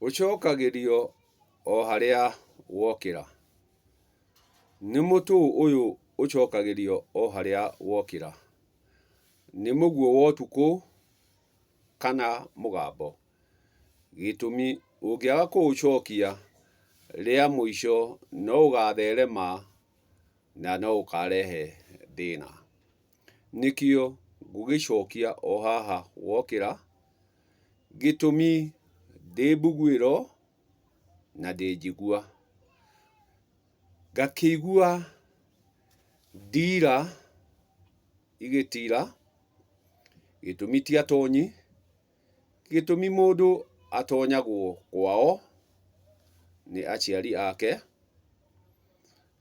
Ũcokagĩrio o harĩa wokĩra. Nĩ mũtũ ũyũ ũcokagĩrio o harĩa wokĩra. Nĩ mũguĩ wa ũtukũ kana mũgambo. Gĩtũmi ũngĩaga kũũcokia rĩa mũico no ũgatherema na no ũkarehe thĩna. Nĩkĩo ngũgĩcokia o haha wokĩra, gĩtũmi ndĩ mbuguĩro na ndĩ njigua. Ngakĩigua ndira igĩtira, gĩtũmi ti atonyi, gĩtũmi mũndũ atonyagwo kwao nĩ aciari ake,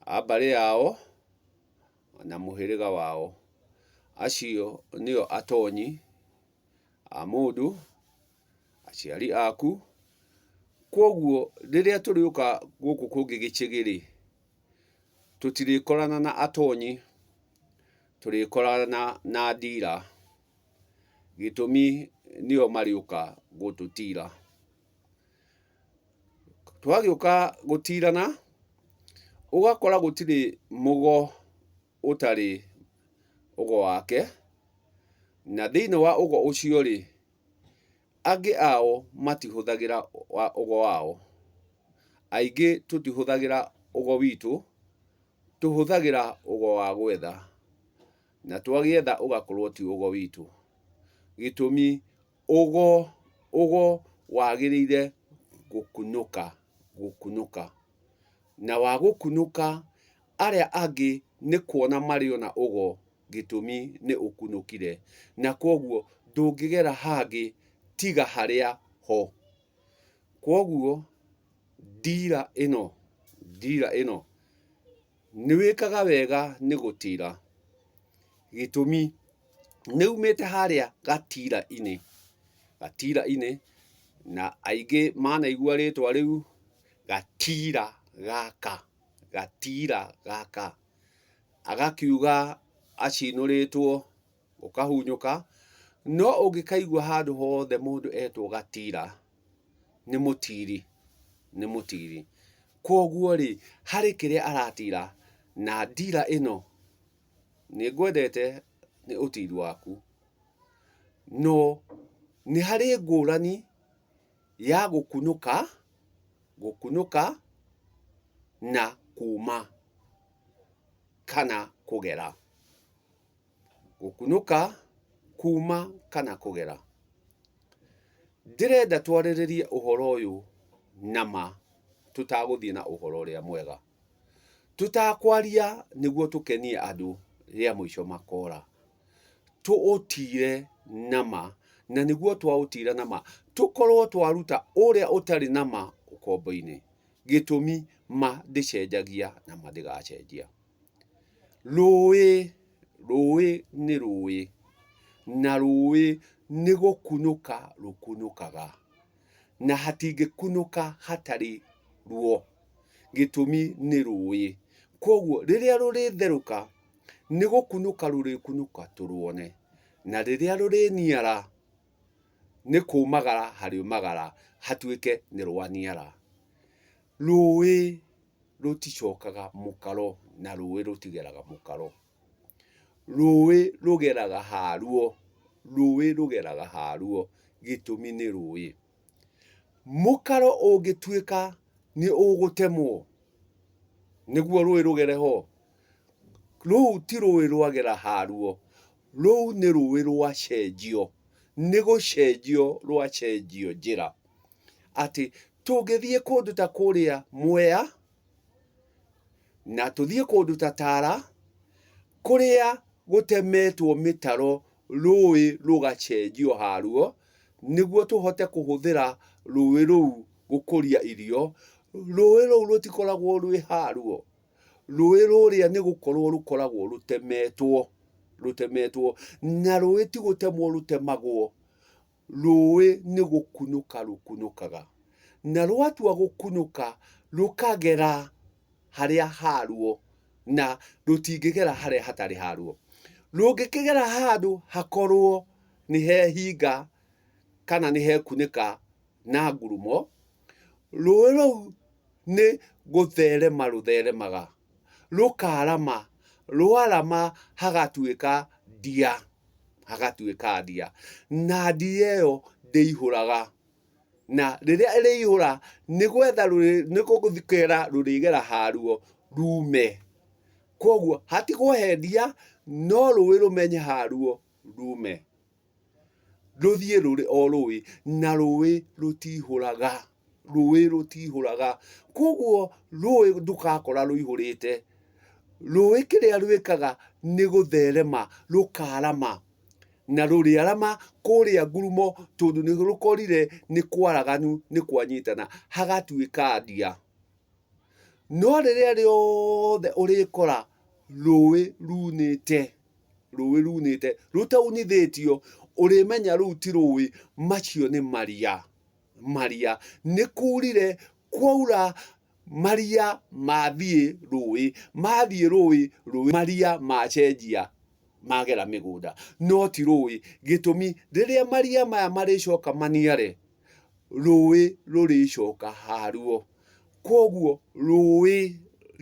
a mbarĩ yao na mũhĩrĩga wao. Acio nĩo atonyi a mũndũ, aciari aku. Kwoguo rĩrĩa tũrĩũka gũkũ kũngĩ gĩchĩgĩ-rĩ, tũtirĩkorana na atonyi, tũrĩkorana na ndira. Gĩtũmi nĩo marĩũka gũtũtira. Twagĩũka gũtirana, ũgakora gũtirĩ mũgo ũtarĩ ũgo wake, na thĩinĩ wa ũgo ũcio rĩ, angĩ ao matihũthagĩra ũgo wao. Aingĩ tũtihũthagĩra ũgo witũ, tũhũthagĩra ũgo wa gwetha, na twagĩetha ũgakorwo ti ũgo witũ. Gĩtũmi Ũgo, ũgo wagĩrĩire gũkunũka, gũkunũka. Na wagũkunũka, arĩa angĩ nĩ kuona marĩona ũgo gĩtũmi nĩ ũkunũkire. Na kwoguo ndũngĩgera hangĩ tiga harĩa ho. Kwoguo ndira ĩno, ndira ĩno Nĩ wĩkaga wega nĩ gũtira. Gĩtũmi, nĩ umĩte harĩa gatira-inĩ, gatira-inĩ, na aingĩ manaigua rĩtwa rĩu, gatira gaka, gatira gaka. Agakiuga acinũrĩtwo, ũkahunyũka, no ũngĩkaigua handũ hothe mũndũ etwo gatira, nĩ mũtiri, nĩ mũtiri. Kwoguo rĩ, harĩ kĩrĩa aratira, na ndira ĩno nĩ ngwendete nĩ ũtiri waku, no nĩ harĩ ngũrani ya gũkunũka, gũkunũka na kuma kana kũgera. Gũkunũka, kuma kana kũgera. Ndĩrenda twarĩrĩrie ũhoro ũyũ na ma tũtagũthiĩ na ũhoro ũrĩa mwega. Tũtakwaria nĩguo tũkenie andũ rĩa mũico makora. Tũũtire na ma, na nĩguo twaũtira na ma, tũkorwo twaruta ũrĩa ũtarĩ na ma ũkombo-inĩ. Gĩtũmi ma ndĩcenjagia na ma ndĩgacenjia. Rũĩ, rũĩ nĩ rũĩ, na rũĩ nĩ gũkunũka rũkunũkaga, na hatingĩkunũka hatarĩ ruo, gĩtũmi nĩ rũĩ. Koguo rĩrĩa rũrĩtherũka, nĩ gũkunũka rũrĩkunũka tũruone, na rĩrĩa rũrĩniara, nĩ kũmagara harĩũmagara hatuĩke nĩ rwaniara. Rũĩ rũticokaga mũkaro na rũĩ rũtigeraga mũkaro. Rũĩ rũgeraga haruo, rũĩ rũgeraga haruo, gĩtũmi nĩ rũĩ. Mũkaro ũngĩtuĩka nĩ ũgũtemwo nĩguo rũĩ rũgere ho, rũu ti rũĩ rwagera haruo, rũu nĩ rũĩ rwacenjio, nĩ gũcenjio rwacenjio njĩra. Atĩ tũngĩthiĩ kũndũ ta kũrĩa Mwea, na tũthiĩ kũndũ ta Tara, kũrĩa gũtemetwo mĩtaro rũĩ rũgacenjio haruo, nĩguo tũhote kũhũthĩra rũĩ rũu gũkũria irio, rũĩ rũu rũtikoragwo rwĩ haruo, rũĩ rũrĩa nĩ gũkorwo rũkoragwo rũtemetwo, rũtemetwo, na rũĩ ti gũtemwo rũtemagwo, Rũũĩ nĩ gũkunũka rũkunũkaga, na rwatua gũkunũka rũkagera harĩa haruo, na rũtingĩgera harĩa hatarĩ haruo. Rũngĩkĩgera handũ hakorwo nĩ hehinga kana nĩ hekunĩka na ngurumo, Rũĩ rũu nĩ gũtherema rũtheremaga, rũkarama, rwarama hagatuĩka ndia, hagatuĩka ndia. Na ndia ĩyo ndĩihũraga. Na rĩrĩa ĩrĩihũra, nĩ gwetha nĩ kũgera rũrĩgera haruo rume. Koguo hatigwo he ndia, no rũĩ rũmenye haruo rume. Rũthiĩ rũrĩ o rũĩ, na rũĩ rũtihũraga, rũĩ rũtihũraga. Koguo rũĩ ndũgakora rũihũrĩte. Rũĩ kĩrĩa rwĩkaga nĩ gũtherema, rũkarama, na rũrĩarama kũrĩa ngurumo tondũ nĩ rũkorire nĩ kwaraganu nĩ kwanyitana, hagatuĩka ndia. No rĩrĩa rĩothe ũrĩkora rũĩ runĩte, rũĩ runĩte rũtaunithĩtio, ũrĩmenya rũu ti rũĩ, macio nĩ maria, maria. Nĩ kurire, kwaura maria mathiĩ rũĩ, mathiĩ rũĩ, rũĩ maria macenjia magera mĩgũnda, no ti rũĩ. Gĩtũmi, rĩrĩa maria maya marĩcoka maniare, rũĩ rũrĩcoka haruo. Koguo rũĩ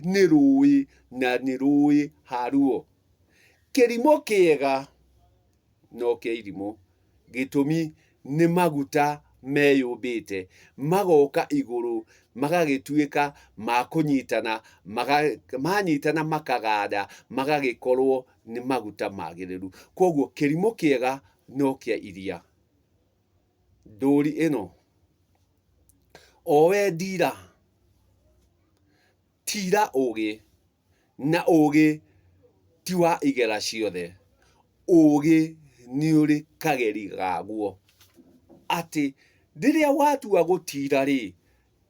nĩ rũĩ na nĩ rũĩ haruo. Kĩrimũ kĩega no kĩa irimũ, gĩtũmi nĩ maguta meyũmbĩte magoka igũrũ magagĩtuĩka ma kũnyitana, manyitana makaganda magagĩkorwo nĩ maguta magĩrĩru. Koguo kĩrimũ kĩega no kĩa iria. Ndũri ĩno, o we ndira, tira ũgĩ, na ũgĩ ti wa igera ciothe, ũgĩ nĩ ũrĩ kageri gaguo, atĩ rĩrĩa watua gũtira rĩ,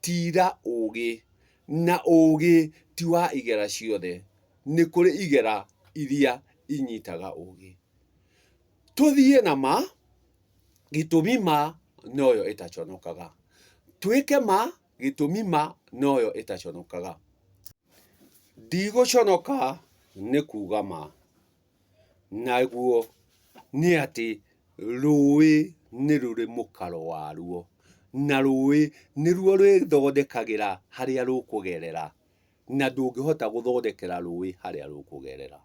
tira ũgĩ, na ũgĩ ti wa igera ciothe, nĩ kũrĩ igera iria inyitaga ũgĩ. Tũthiĩ na ma, gĩtũmi ma noyo ĩtaconokaga. Twĩke ma, gĩtũmi ma noyo ĩtaconokaga. Ndigũconoka nĩ kuga ma, naguo nĩ atĩ rũĩ nĩ rũrĩ mũkaro waruo, na rũĩ nĩruo rwĩthondekagĩra harĩa rũkũgerera, na ndũngĩhota gũthondekera rũĩ harĩa rũkũgerera.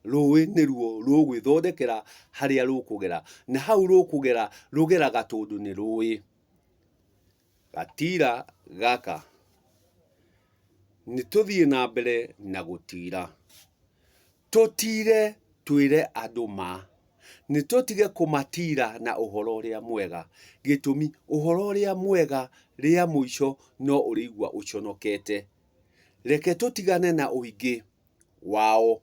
Rũĩ nĩruo rũgwĩthondekera harĩa rũkũgera, na hau rũkũgera rũgeraga tondũ nĩ rũĩ. Gatira gaka nĩ tũthiĩ na mbere na gũtira. Tũtire twĩre andũ ma. Nĩ tũtige kũmatira na ũhoro ũrĩa mwega. Gĩtũmi, ũhoro ũrĩa mwega rĩa mũico no ũrĩigua ũconokete. Reke tũtigane na ũingĩ. wao.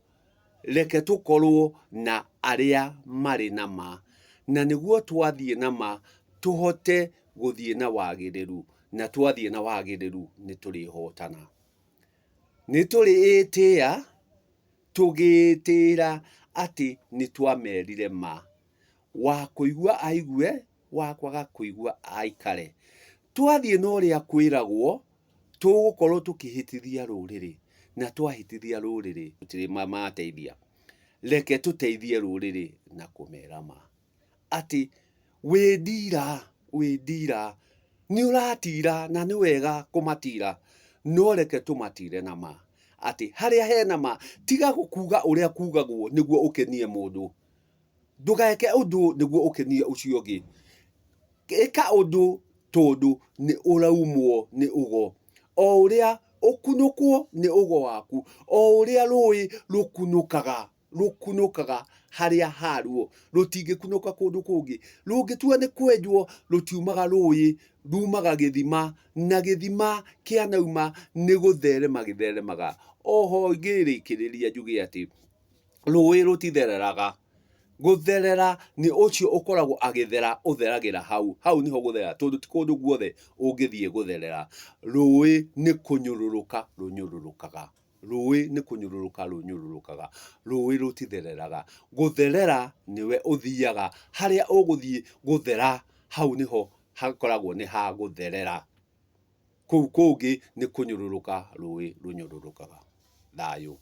Reke tũkorwo na arĩa marĩ na ma, na nĩguo twathiĩ na ma tũhote gũthiĩ na wagĩrĩru, na twathiĩ na wagĩrĩru nĩ tũrĩhotana. Nĩ tũrĩĩtĩa tũgĩĩtĩĩra atĩ nĩ twamerire ma. Wa kũigua aigue, wa kwaga kũigua aikare. Twathiĩ na ũrĩa kwĩragwo, tũgũkorwo tũkĩhĩtithia rũrĩrĩ, na twahĩtithia rũrĩrĩ tũtirĩ mateithia. Reke tũteithie rũrĩrĩ na kũmera ma atĩ wĩ ndira, wĩ ndira, nĩ ũratira na nĩ wega kũmatira, no reke tũmatire na ma atĩ harĩa hena ma, tiga kuga ũrĩa kugagwo nĩguo ũkenie mũndũ. Ndũgeke ũndũ nĩguo ũkenie ũcio ũngĩ. Ĩka ũndũ tondũ nĩ ũraumwo nĩ ũgo. O ũrĩa ũkunũkwo nĩ ũgo waku, o ũrĩa rũĩ rũkunũkaga, rũkunũkaga harĩa haruo, rũtingĩkunũka kũndũ kũngĩ. Rũngĩtua nĩ kwenjwo rũtiumaga rũĩ, rumaga gĩthima, na gĩthima kĩanauma nĩ gũtherema gĩtheremaga. Oho ngĩrĩkĩrĩria njuge atĩ, rũĩ rũtithereraga, gũtherera nĩ ũcio ũkoragwo agĩthera ũtheragĩra hau, hau nĩho gũtherera tondũ ti kũndũ guothe ũngĩthiĩ gũtherera. Rũĩ nĩ kũnyũrũrũka rũnyũrũrũkaga, rũĩ nĩ kũnyũrũrũka rũnyũrũrũkaga, rũĩ rũtithereraga. Gũtherera nĩwe ũthiaga harĩa ũgũthiĩ gũthera hau nĩho hakoragwo nĩ ha gũtherera, kũu kũngĩ nĩ kũnyũrũrũka rũĩ rũnyũrũrũkaga. Thayũ.